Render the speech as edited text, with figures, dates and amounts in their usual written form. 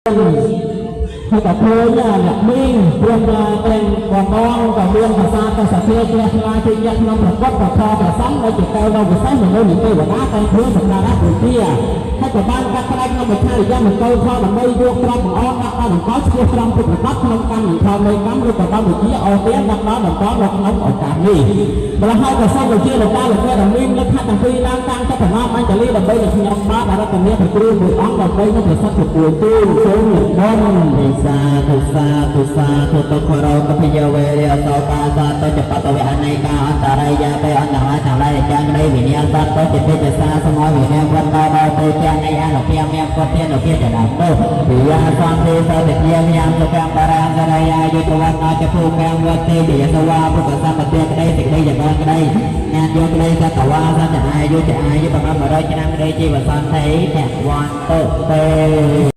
ហើយក៏ឃើញអ្នកមីងព្រោះថាទាំងបងបងក៏មានភាសាទៅសភាជ្រះថ្លាជាអ្នកក្នុងប្រកបប្រខប្រសង់ដែលជាកែវដ៏វិសេសមនុស្សនិទេវតាតែគ្រឿងសក្ការៈបូជាហើយក៏បានកាត់ផ្ដាច់ក្នុងវិឆារិយមង្គលផលដើម្បីយកទ្រព្យបង្អស់ដាក់ដល់បង្កឈ្មោះត្រង់ពុទ្ធប្រកបក្នុងកម្មនឹងផលនៃកម្មឬក៏កម្មវិជាអស់ទៀតដាក់ដល់បន្តនៅក្នុងឱកាសនេះម្ល៉េះហើយក៏សូមបញ្ជាលោកតាលោកអ្នកដែលមានលក្ខណៈទាំងពីរឡើងតាំងចិត្តប្រណម្អញ្ជលីដើម្បីនឹងខ្ញុំបាទអរតនាព្រះគ្រូមួយអង្គដើម្បីនឹងប្រសិទ្ធភាពទូលសូមនិមន្ត និសាធុសាធុសាធុទុក្ខរោគភយវេរិអសោកាសតចបតវៈអនេកាអន្តរាយាបេអន្តរាយទាំងឡាយចាងនៃវិញ្ញាណសត្វទៅចិត្តទេសាសមយវិញ្ញាណវត្តដល់ទៅទាំងនៃអនុភាពមានពុទ្ធានុភាពចដើមនោះវិយាសន្តិសតិយាមយ៉ាងសុខំបរាំសរាយាយុទ្ធវណ្ណចភូកាំវត្តេយសវាពុទ្ធសម្បត្តិក្តីសេចក្តីចបានក្តីញាតយកក្តីសតវាសត្វអាយុចអាយុប្រមាណ100ឆ្នាំក្តីជីវសន្ធិភវន្តេ។